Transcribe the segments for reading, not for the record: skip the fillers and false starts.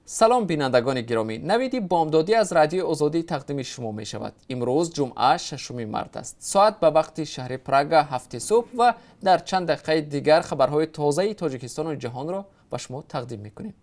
Салом, бинандагони гиромӣ! Навиди бомдодӣ аз Радиои Озодӣ тақдими шумо мешавад. Имрӯз ҷумъа, 6 март аст. Соат ба вақти шаҳри Прага 7-и субҳ ва дар чанд дақиқаи дигар хабарҳои тозаи Тоҷикистону ҷаҳонро ба шумо тақдим мекунем.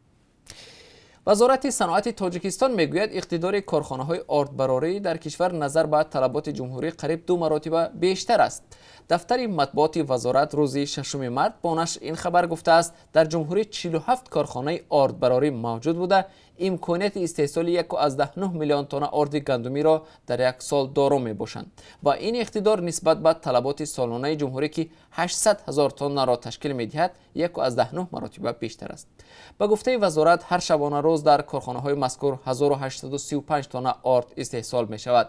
Вазорати саноати Тоҷикистон мегӯяд, иқтидори корхонаҳои ордбарорӣ дар кишвар назар ба талаботи ҷумҳурӣ қариб ду маротиба бештар аст. Дафтари матбуоти вазорат рӯзи 6 март бо нашр ин хабар гуфтааст, дар ҷумҳурӣ 47 корхонаи ордбарорӣ мавҷуд буда, имконияти истеҳсоли 1,9 миллион тонна орди гандумиро дар як сол доро мебошанд ва ин иқтидор нисбат ба талаботи солонаи ҷумҳурӣ, ки 800 ҳазор тоннаро ташкил медиҳад, 1,9 маротиба бештар аст. Ба гуфтаи вазорат, ҳар шабонарӯз дар корхонаҳои мазкур 1835 тонна орд истеҳсол мешавад.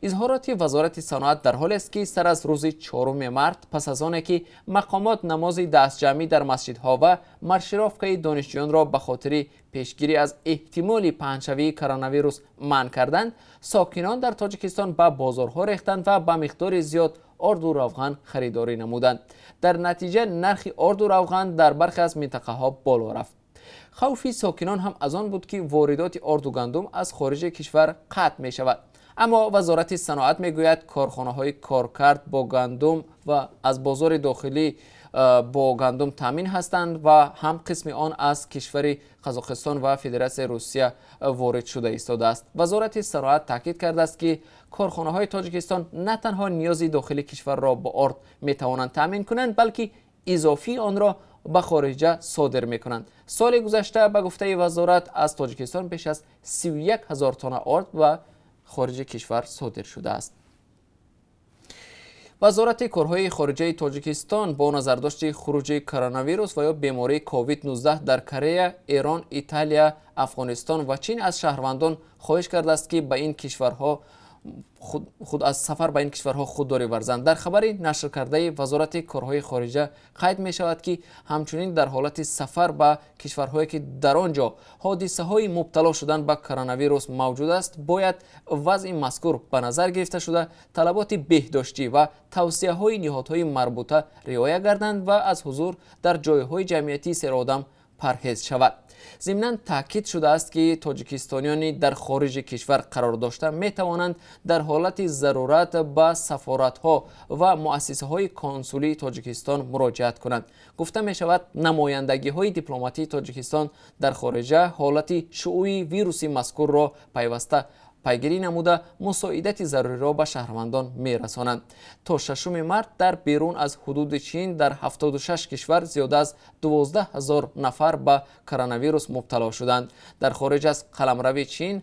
Изҳороти Вазорати саноат дар ҳолест, ки сар аз рӯзи 4 март, пас аз оне ки мақомот намози дастҷамъӣ дар масҷидҳо ва маршировкаи донишҷӯёнро ба хотири пешгирӣ аз эҳтимоли паҳншавии коронавирус манъ карданд, сокинон дар Тоҷикистон ба бозорҳо рехтанд ва ба миқдори зиёд орду равған харидорӣ намуданд. Дар натиҷа нархи орду равған дар бархе аз минтақаҳо боло рафт. Хавфи сокинон ҳам аз он буд, ки воридоти орду гандум аз хориҷи кишвар қатъ мешавад. Аммо Вазорати саноат мегӯяд, корхонаҳои коркард бо гандум ва аз бозори дохилӣ бо гандум таъмин ҳастанд ва ҳам қисми он аз кишвари Қазоқистон ва Федератсияи Русия ворид шуда истодааст. Вазорати саноат таъкид кардааст, ки корхонаҳои Тоҷикистон на танҳо ниёзи дохили кишварро бо орд метавонанд таъмин кунанд, балки изофии онро ба хориҷа содир мекунанд. Соли гузашта, ба гуфтаи вазорат, аз Тоҷикистон беш аз 31 ҳазор тонна орд ба хориҷи кишвар содир шудааст. Вазорати корҳои хориҷаи Тоҷикистон бо назардошти хуруҷи коронавирус ва ё бемории COVID-19 дар Корея, Эрон, Италия, Афғонистон ва Чин аз шаҳрвандон хоҳиш кардааст, ки ба ин кишварҳо худ аз сафар ба ин кишварҳо худдорӣ варзанд. Дар хабари нашркардаи Вазорати корҳои хориҷа қайд мешавад, ки ҳамчунин дар ҳолати сафар ба кишварҳое, ки дар он ҷо ҳодисаҳои мубтало шудан ба коронавирус мавҷуд аст, бояд вазъи мазкур ба назар гирифта шуда, талаботи беҳдоштӣ ва тавсияҳои ниҳодҳои марбута риоя гарданд ва аз ҳузур дар ҷойҳои ҷамъиятии серодам парҳез шавад. Зимнан таъкид шудааст, ки тоҷикистониёни дар хориҷи кишвар қарор дошта метавонанд дар ҳолати зарурат ба сафоратҳо ва муассисаҳои консулии Тоҷикистон муроҷиат кунанд. Гуфта мешавад, намояндагиҳои дипломатии Тоҷикистон дар хориҷа ҳолати шуӯи вируси мазкурро пайваста пайгирӣ намуда, мусоидати заруриро ба шаҳрвандон мерасонанд. То 6 март дар берун аз ҳудуди Чин дар 76 кишвар зиёда аз 12 ҳазор нафар ба коронавирус мубтало шуданд. Дар хориҷ аз қаламрави Чин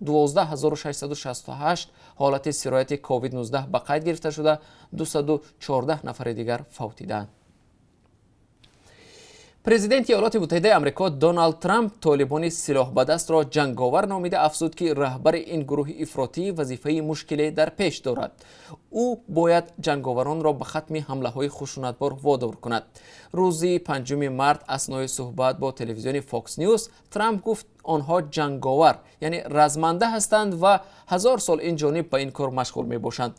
12 668 ҳолати сирояти COVID-19 ба қайд гирифта шуда, 214 нафари дигар фавтидаанд. Президенти Иёлоти Муттаҳидаи Амрико Доналд Трамп толибони силоҳбадастро ҷанговар номида, афзуд, ки раҳбари ин гурӯҳи ифротӣ вазифаи мушкиле дар пеш дорад. Ӯ бояд ҷанговаронро ба хатми ҳамлаҳои хушунатбор водор кунад. Рӯзи 5 март аснои суҳбат бо телевизиони Fox News Трамп гуфт, онҳо ҷанговар, яъне разманда ҳастанд ва ҳазор сол ин ҷониб ба ин кор машғул мебошанд.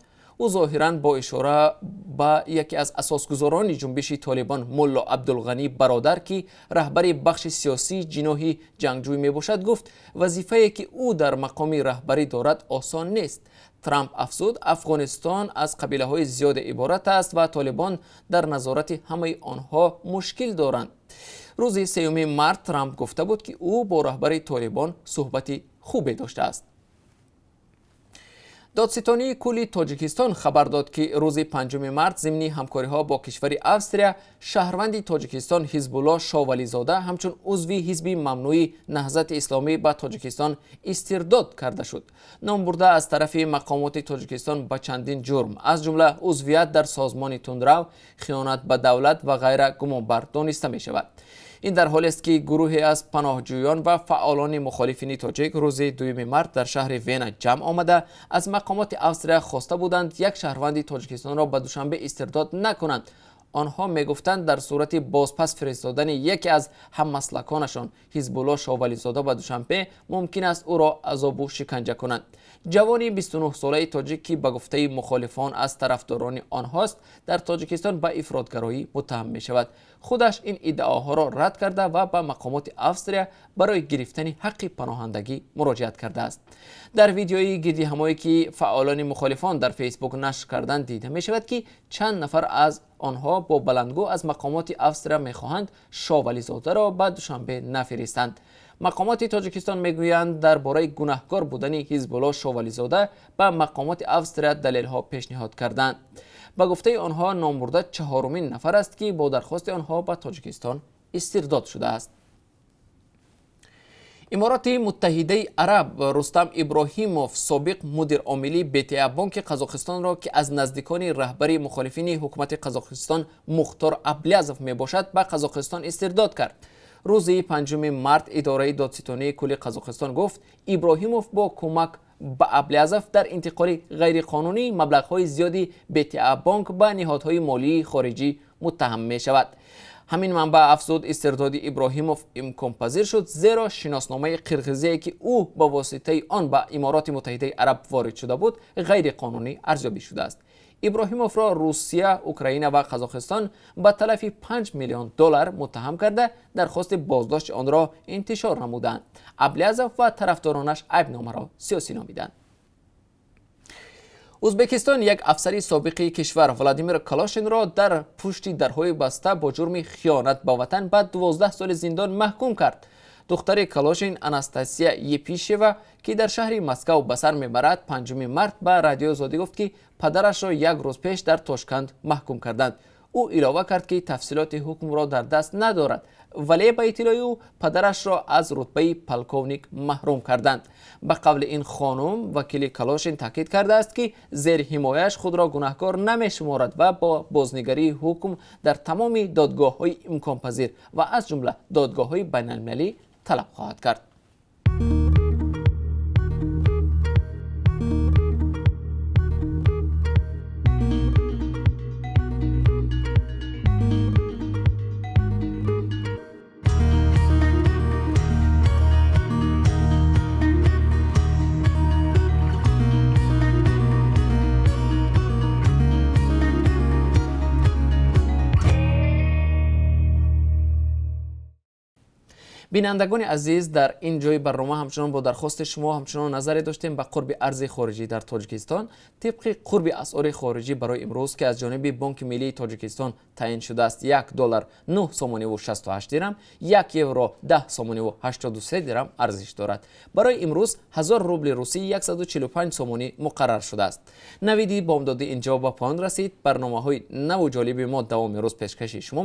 Ӯ зоҳиран бо ишора ба яке аз асосгузорони ҷунбиши Толибон, Мулло Абдулғанӣ Бародар, ки раҳбари бахши сиёсии ҷиноҳи ҷангҷӯй мебошад, гуфт, вазифае, ки ӯ дар мақоми раҳбарӣ дорад, осон нест. Трамп афзуд, Афғонистон аз қабилаҳои зиёде иборат аст ва толибон дар назорати ҳамаи онҳо мушкил доранд. Рӯзи 3 март Трамп гуфта буд, ки ӯ бо раҳбари Толибон суҳбати хубе доштааст. Додситонии кулли Тоҷикистон хабар дод, ки рӯзи 5 март зимни ҳамкориҳо бо кишвари Австрия шаҳрванди Тоҷикистон Ҳизбулло Шовализода ҳамчун узви ҳизби мамнӯи Наҳзати Исломӣ ба Тоҷикистон истирдод карда шуд. Номбурда аз тарафи мақомоти Тоҷикистон ба чандин ҷурм, аз ҷумла узвият дар созмони тундрав, хиёнат ба давлат ва ғайра гумонбар дониста мешавад. Ин дар ҳолест, ки гурӯҳе аз паноҳҷӯён ва фаъолони мухолифини тоҷик рӯзи 2 март дар шаҳри Вена ҷамъ омада, аз мақомоти Австрия хоста буданд, як шаҳрванди Тоҷикистонро ба Душанбе истирдод накунанд. Онҳо мегуфтанд, дар сурати бозпас фиристодани яке аз ҳаммаслаконашон Ҳизбулло Шовализода ба Душанбе, мумкин аст ӯро азобу шиканҷа кунанд. Ҷавони 29-солаи тоҷик, ки ба гуфтаи мухолифон аз тарафдорони онҳост, дар Тоҷикистон ба ифротгароӣ муттаҳам мешавад. Худаш ин иддаоҳоро рад карда ва ба мақомоти Австрия барои гирифтани ҳаққи паноҳандагӣ муроҷиат кардааст. Дар видеои гирдиҳамое, ки фаъолони мухолифон дар Фейсбук нашр карданд, дида мешавад, ки чанд нафар аз онҳо бо баландгӯ аз мақомоти Австрия мехоҳанд Шовализодаро ба Душанбе нафиристанд. Мақомоти Тоҷикистон мегӯянд, дар бораи гунаҳкор будани Ҳизбулло Шовализода ба мақомоти Австрия далелҳо пешниҳод карданд. Ба гуфтаи онҳо, номбурда чаҳорумин нафар аст, ки бо дархости онҳо ба Тоҷикистон истирдод шудааст. Имороти Муттаҳидаи Араб Рустам Иброҳимов, собиқ мудиромили БТА бонки Қазоқистонро, ки аз наздикони раҳбари мухолифини ҳукумати Қазоқистон Мухтор Аблязов мебошад, ба Қазоқистон истирдод кард. Рӯзи 5 март идораи додситонии кулли Қазоқистон гуфт, Иброҳимов бо кӯмак ба Аблязов дар интиқоли ғайриқонунии маблағҳои зиёди БТА бонк ба ниҳодҳои молии хориҷӣ муттаҳам мешавад. Ҳамин манбаъ афзуд, истирдоди Иброҳимов имконпазир шуд, зеро шиносномаи қирғизие, ки ӯ ба воситаи он ба Имороти Муттаҳидаи Араб ворид шуда буд, ғайриқонунӣ арзёбӣ шудааст. Иброҳимовро Русия, Украина ва Қазоқистон ба талафи 5 миллион доллар муттаҳам карда, дархости боздошти онро интишор намуданд. Аблязов ва тарафдоронаш айбномаро сиёсӣ номиданд. Ӯзбекистон як афсари собиқи кишвар Владимир Калошинро дар пушти дарҳои баста бо ҷурми хиёнат ба ватан ба 12 соли зиндон маҳкум кард. Духтари Калошин, Анастасия Епишева, ки дар шаҳри Москав ба сар мебарад, 5 март ба Радиои Озодӣ гуфт, ки падарашро як рӯз пеш дар Тошканд маҳкум карданд. Ӯ илова кард, ки тафсилоти ҳукмро дар даст надорад, вале ба иттилои ӯ падарашро аз рутбаи полковник маҳрум карданд. Ба қавли ин хонум, вакили Калошин таъкид кардааст, ки зери ҳимояаш худро гунаҳкор намешуморад ва бо бознигарии ҳукм дар тамоми додгоҳҳои имконпазир ва аз ҷумла додгоҳҳои байналмилалӣ талаб хоҳад кард. Бинандагони азиз, дар ин ҷои барнома ҳамчунон бо дархости шумо ҳамчунон назаре доштем ба қурби арзи хориҷӣ дар Тоҷикистон. Тибқи қурби асъори хориҷӣ барои имрӯз, ки аз ҷониби Бонки миллии Тоҷикистон таъин шудааст, 1 доллар 9 сомониву 68 дирам, 1 евро 10 сомониву 83 дирам арзиш дорад. Барои имрӯз 1000 рубли русӣ 145 сомонӣ муқаррар шудааст. Навиди бомдодӣ инҷо ба поён расид. Барномаҳои наву ҷолиби мо давоми рӯз пешкаши шумо.